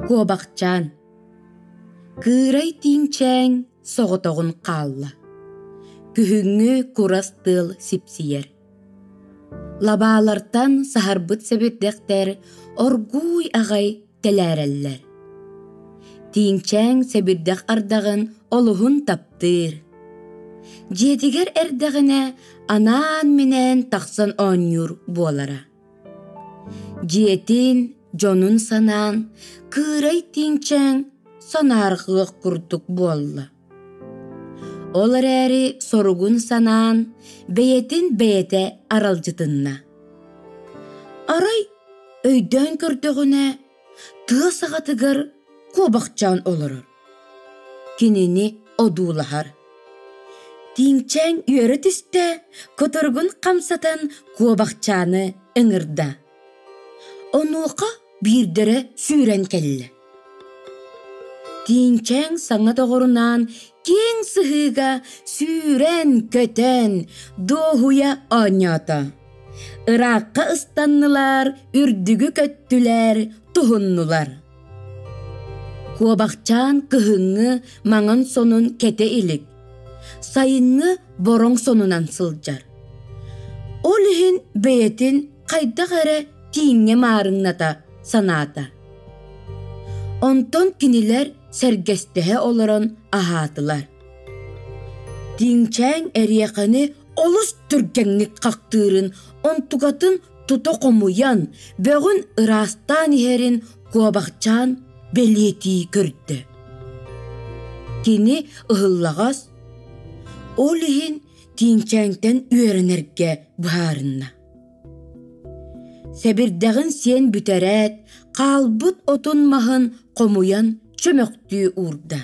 Куобахчаан Кыырай тииҥчээҥ соҕотоҕун хаалла. Күһүҥҥү курас тыал сипсийэр. Лабаалартан саһарбыт сэбирдэхтэр оргууй аҕай тэлээрэллэр. Тииҥчээҥ сэбирдэх ардаҕын олуһун таптыыр. Дьиэтигэр эрдэҕинэ анаан-минээн тахсан оонньуур буолара. Дьиэтин, дьонун санаан, кыырай тииҥчээҥ санаарҕыах курдук буолла. Ол эрээри соругун санаан, бэйэтин бэйэтэ аралдьытынна. Арай өйдөөн көрдөҕүнэ, тыа саҕатыгар куобахчаан олорор. Кинини одуулаһар. Тииҥчээн үөрэ түстэ, кутуругун хамсатан куобахчааны ыҥырда. Онуоха биирдэрэ сүүрэн кэллэ. Тииҥчээн саҥа доҕорунаан киэҥ сыһыыга сүүрэн-көтөн, дуоһуйа оонньоото. Ыраахха ыстаннылар, үрдүгү көттүлэр, туһуннулар. Куобахчаан кыһыҥҥы маҥан сонун кэтэ илик, сайыҥҥы бороҥ сонунан сылдьар. Ол иһин бэйэтин хайдах эрэ тииҥҥэ маарыҥната санаата. Онтон кинилэр сэргэстэһэ олорон аһаатылар. Тииҥчээн эриэхэни олус түргэнник хахтыырын, онтукатын тута хомуйан, бөҕүн ыраастаан иһэрин куобахчаан бэлиэтии көрдө. Кини ыһыллаҕас, ол иһин тииҥчээнтэн үөрэнэргэ быһаарынна. Сэбирдэҕин сиэн бүтэрээт, хаалбыт отун-маһын хомуйан чөмөхтүү уурда.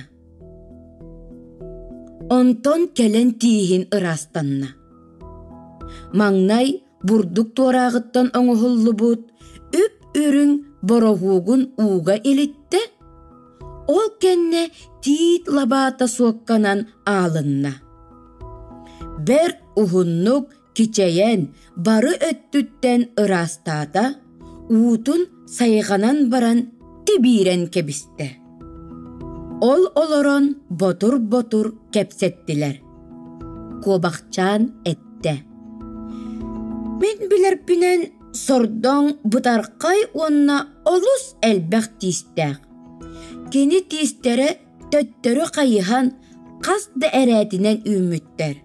Онтон кэлэн тииһин ыраастанна. Маҥнай бурдук туорааҕыттан оҥоһуллубут үп-үрүҥ бороһуогун ууга илиттэ, ол кэннэ тиит лабаата суокканан аалынна. Бэрт уһуннук кичэйэн бары өттүттэн ыраастаата, уутун сайҕанан баран тибиирэн кэбистэ. Ол олорон ботур-ботур кэпсэттилэр. Куобахчаан эттэ: «Мин билэрбинэн сордоҥ бытархай уонна олус элбэх тиистээх. Кини тиистэрэ төттөрү хайыһан хас да эрээтинэн үүммүттэр.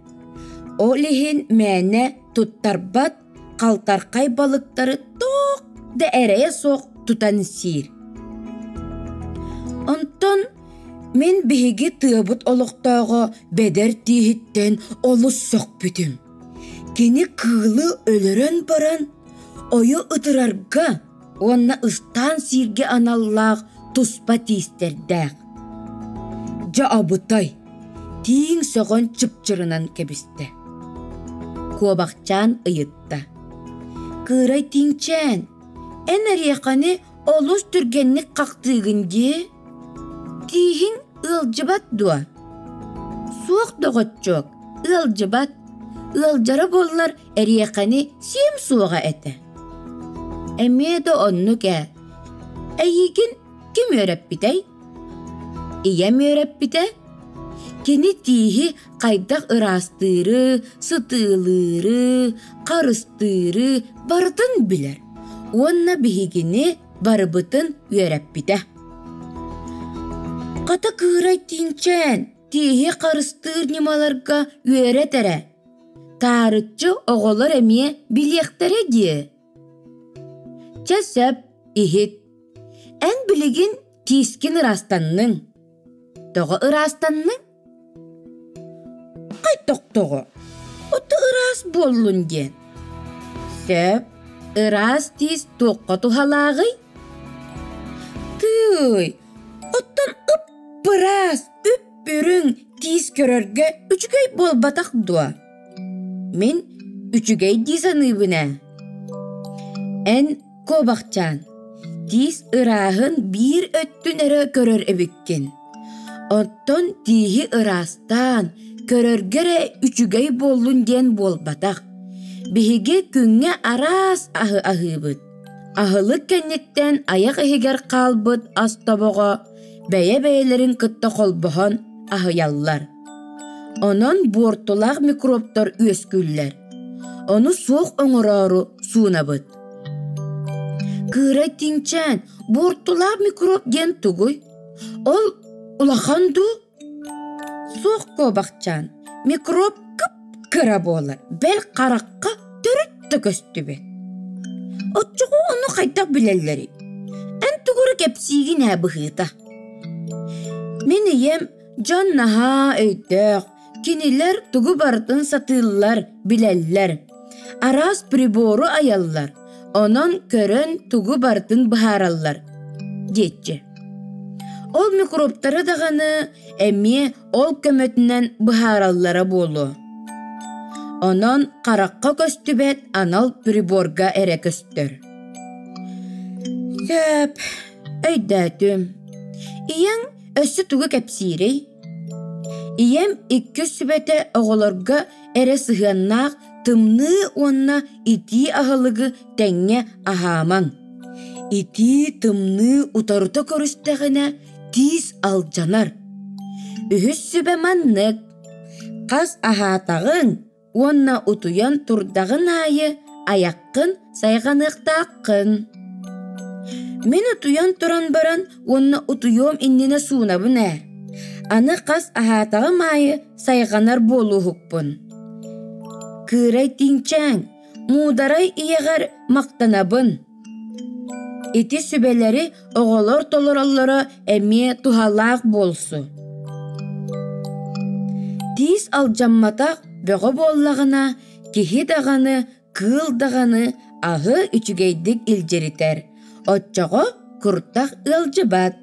Ол иһин мээнэ туттарбат халтархай балыктары туох да эрэйэ суох тутан сиир. Онтон мин биһиги тыабыт олохтооҕо бэдэр тииһиттэн олус сөхпүтүм. Кини кыылы өлөрөн баран ойу ытырарга уонна ыстаан сииргэ аналлаах туспа тиистэрдээх. Дьэ абытай, тииҥ сөҕөн чыпчырынан кэбистэ. Куобахчаан ыйытта: «Кыырай тииҥчээн, эн эриэхэни олус түргэнник хахтыыгын дии? Тииһиҥ ыалдьыбат дуо?» «Суох, доҕоччуок, ыалдьыбат. Ыалдьара буоллар эриэхэни сиэм суоҕа этэ». «Эмиэ да оннук ээ. Эйигин ким үөрэппитэй?» «Ийэм үөрэппитэ. Кини тииһи хайдах ыраастыыры, сытыылыыры, харыстыыры барытын билэр уонна биһигини барыбытын үөрэппитэ. Хата кыырай тииҥчээн, тииһи харыстыыр ньымаларга үөрэт эрэ. Таарыччы оҕолор эмиэ билиэхтэрэ дии. Чэ сөп, иһит. Эн билигин тиискин ыраастанныҥ. Тоҕо ыраастанныҥ? Хайдах тоҕо? Ото ыраас буоллун диэн. Сөп, ыраас тиис туохха туһалааҕый? Тыый, оттон ып-ыраас, үп-үрүҥ тиис көрөргө үчүгэй буолбатах дуо? Мин үчүгэй дии саныыбын ээ. Эн куобахчаан, тиис ырааһын биир өттүн эрэ көрөр эбиккин. Оттон тииһи ыраастаан, көрөргө эрэ үчүгэй буоллун диэн буолбатах. Биһиги күҥҥэ араас аһы аһыыбыт. Аһылык кэнниттэн айах иһигэр хаалбыт ас тобоҕо бэйэ-бэйэлэрин кытта холбоһон аһыйаллар. Онон буортулаах микробтар үөскүүллэр. Ону суох оҥороору суунабыт. Кыырай тиҥчээн, буортулаах микроб диэн тугуй? Ол улахан дуу? Суох куобахчаан, микроб кып-кыра буолар, бэл харахха төрүт да көстүбэт. Оччоҕо ону хайдах билэллэрий? Эн тугу эрэ кэпсиигин ээ быһыыта. Мин ийэм дьон наһаа өйдөөх, кинилэр тугу барытын сатыыллар, билэллэр. Араас прибору айаллар, онон көрөн тугу барытын быһаараллар диэччи. Ол микробтары даҕаны эмиэ ол көмөтүнэн быһаараллара буолуо. Онон харахха көстүбэт анал приборга эрэ көстөр. Сөп, өйдөөтүм. Ийэҥ өссө тугу кэпсиирий? Ийэм иккис сүбэтэ оҕолорго эрэ сыһыаннаах тымныы уонна итии аһылыгы тэҥҥэ аһаамаҥ. Итии тымныы утарыта көрүстэҕинэ тиис алдьанар. Үһүс сүбэ маннык: хас аһаатаҕыҥ уонна утуйан турдаҕын аайы айаххын сайҕаныахтааххын. Мин утуйан туран баран уонна утуйуом иннинэ суунабын ээ. Аны хас аһаатаҕым аайы сайҕанар буолууһукпун. Кыырай тиҥчээн, муударай ийэҕэр махтанабын. Ити сүбэлэри оҕолор толороллоро эмиэ туһалаах буолсу. Тиис алдьамматах бөҕө буоллаҕына, киһи даҕаны, кыыл даҕаны аһы үчүгэйдик илдьиритэр, оччоҕо куртах ыалдьыбат.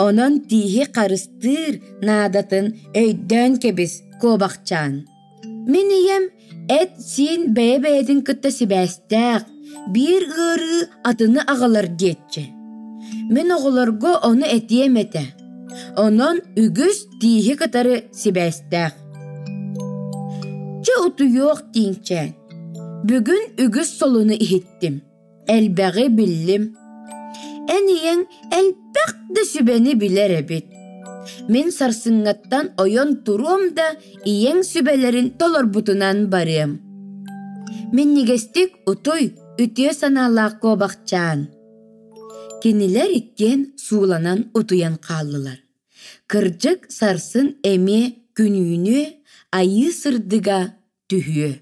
Онон тииһи харыстыыр наадатын өйдөөн кэбис, куобахчаан. Мин ийэм эт-сиин бэйэ-бэйэтин кытта сибээстээх, биир ыарыы атыны аҕалар диэччи. Мин оҕолорго ону этиэм этэ. Онон үгүс тииһи кытары сибээстээх. Чэ утуйуох тииҥчээн. Бүгүн үгүс солуну иһиттим. Элбэҕи биллим. Эн ийэҥ элбэх да сүбэни билэр эбит. Мин сарсыҥҥаттан ойон туруом да ийэҥ сүбэлэрин толорбутунан барыам. Минньигэстик утуй, үтүө санаалаах куобахчаан. Кинилэр иккиэн сууланан утуйан хааллылар. Кырдьык сарсын эмиэ күнүүнү айыы сырдыга түһүө.